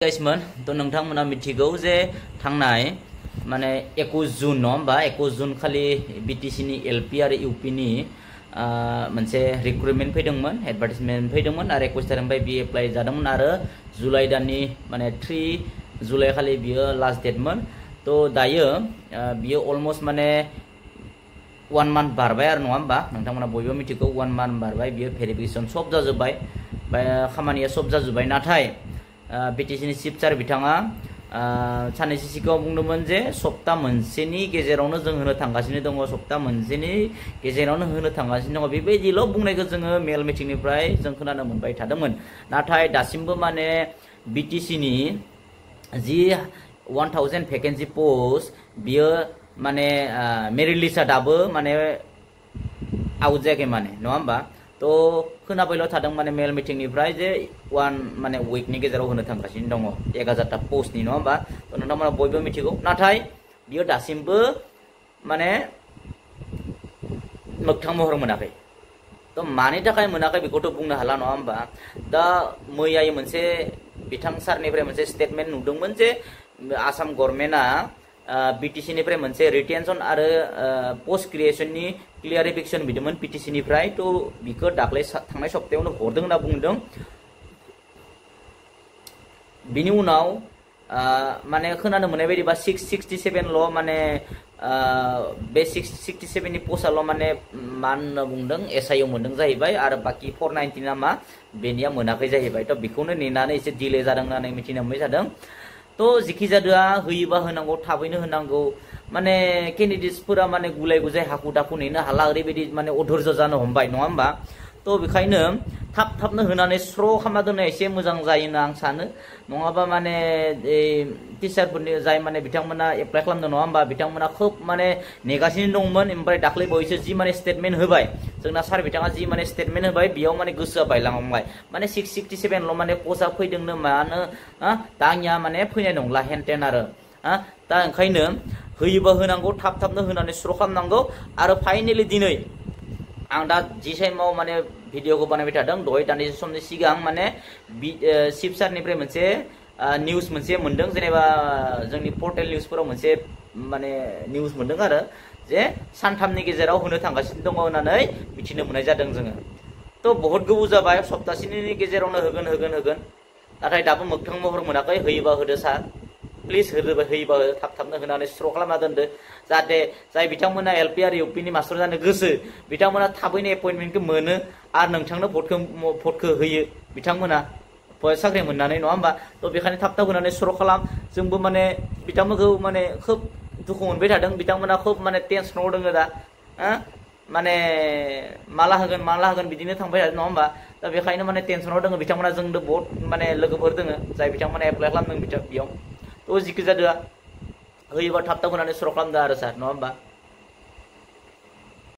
गाइसमोन तो नोंथांमोना मिथिगौ जे थांनाय माने 21 जुन न होमबा 21 जुन खालि बीटीसी नि एलपी आरो यूपी नि मोनसे रिक्रुटमेन्ट फैदोंमोन एडभार्टाइजमेन्ट फैदोंमोन आरो 21 तारिखनिफ्राय बि एप्लाइ जादोंमोन आरो जुलाइ दाननि माने 3 जुलाइ खालि बियो लास्ट डेटमोन तो दायो बियो अलमोस्ट माने 1 मान्थ बारबाय आरो नङा होमबा नोंथांमोना बयबो मिथिगौ 1 मान्थ बारबाय बियो भेरिफिकेसन सब जाजोबबाय खामानिया सब जाजोबबाय नाथाय बीटीसी नि चिफ सार बिथाङा साननैसो सिगाङाव बुंदोंमोन जे सप्ता मोनसेनि गेजेरावनो जों होनो थांगासिनो दङ सप्ता मोनसेनि गेजेरावनो होनो थांगासिनो दङ बेबायदिल' बुंनायखौ जोङो मेल मिटिंनिफ्राय जों खोनानो मोनबाय थादोंमोन नाथाय दासिमबो माने बीटीसी नि जि 1000 भेकेन्सि पोस्ट बियो माने मेरिट लिस्टआ दाबो माने आउट जायाखै माने नङा होमबा तो खोनाबायल' थादों माने मेल मिटिंनिफ्राय जे माने उइकनि गेजेराव होनो थांगासिनो दङ 1000टा पोस्टनि नङा होमबा तो नोंथांमोना बयबो मिथिगौ नाथाय बियो दासिमबो माने मोगथां महर मोनाखै तो मानि थाखाय मोनाखै बेखौथ' बुंनो हाला नङा होमबा दा मैयायै मोनसे बिथां सारनिफ्राय मोनसे स्टेटमेन्ट नुदोंमोन जे आसाम गभर्नमेन्टआ बीटीसी निफ्राय मोनसे रिटेनसन आरो पोस्ट क्रिएशननि क्लियारिफिकेशन बिदोंमोन बीटीसी निफ्राय तो बिखौ दाख्लै थांनाय सप्तायावनो हरदों होनना बुंदों बिनि उनाव माने खोनानो मोननाय बायदिबा 667 ल' माने बे 667 नि पोस्टआल' माने मा होनना बुंदों एसआइआव मोनदों जाहैबाय आरो बाकी 490 ना मा बेनिया मोनाखै जाहैबाय तो बेखौनो नेनानै एसे डिले जादों होननानै मिथिनो मोनबाय जादों तो जिखि जादोआ होयोबा होनांगौ थाबैनो होनांगौ माने केन्डिडेट्सफोरा माने गुलाय गुजाय हाखु दाखु नेनो हाला ओरैबायदि माने अधर्ज जानो हमबाय नङा होमबा तो बेखायनो थाबनो होनानै स्र' खालामना दोननाया एसे मोजां जायो होनना आं सानो नङाबा माने टिचारफोरनि जाय माने बिथांमोना एप्लाइ खालामदों नङा होमबा बिथांमोना खोब माने नेगासिनो दंमोन ओमफ्राय दाख्लै बावैसो जि माने स्टेटमेन्ट होबाय जोंना सार बिथाङा जि माने स्टेटमेन्ट होबाय बेयाव माने गोसोआ बायलांबाय माने 667 ल' माने पस्टआ फैदोंनो मानो दा आंनिया माने फैनाय नंला हेनटेन आरो दा ओंखायनो होयोबा होनांगौ थाबनो होनानै स्र' खालामनांगौ आरो फाइनेलि दिनै आं दा जि टाइमाव माने भिडिअखौ बानायबाय थादों दहाय दान्दिसे समनि सिगां माने चिफ सारनिफ्राय मोनसे निउस मोनसे मोनदों जेनेबा जोंनि पर्टेल निउसफोराव मोनसे माने निउस मोनदों आरो जे सानथामनि गेजेराव होनो थांगासिनो दङ होननानै मिथिनो मोननाय जादों जोङो तो बहुत गोबाव जाबाय सप्तासेनि गेजेरावनो होगोन नाथाय दाबो मोगथां महर मोनाखै होयोबा होदो सार प्लिज होयोबा थाबनो होनानै स्र' खालामना दोनदो जाहाथे जाय बिथांमोना एलपि आरो यूपी नि मास्टार जानो गोसो बिथांमोना थाबैनो एपइन्टमेन्टखौ मोनो आरो नोंथांनो भटखौ होयो बिथांमोना साख्रि मोननानै नङा होमबा तो बेखायनो थाब होनानै स्र' खालाम जोंबो माने बिथांमोनखौ माने खोब दुखु मोनबाय थादों बिथांमोना खोब माने टेनसनाव दङ दा माने माला होगोन बिदिनो थांबाय थादों नङा होमबा दा बेखायनो माने टेनसनाव दङ बिथांमोना जोंनो बहुत माने लोगोफोर दङ जाय बिथांमोना एप्लाइ खालामदों बेयाव तो जिखि जादोआ होयोबा थाब होनानै स्र' खालामदो आरो सार नङा होमबा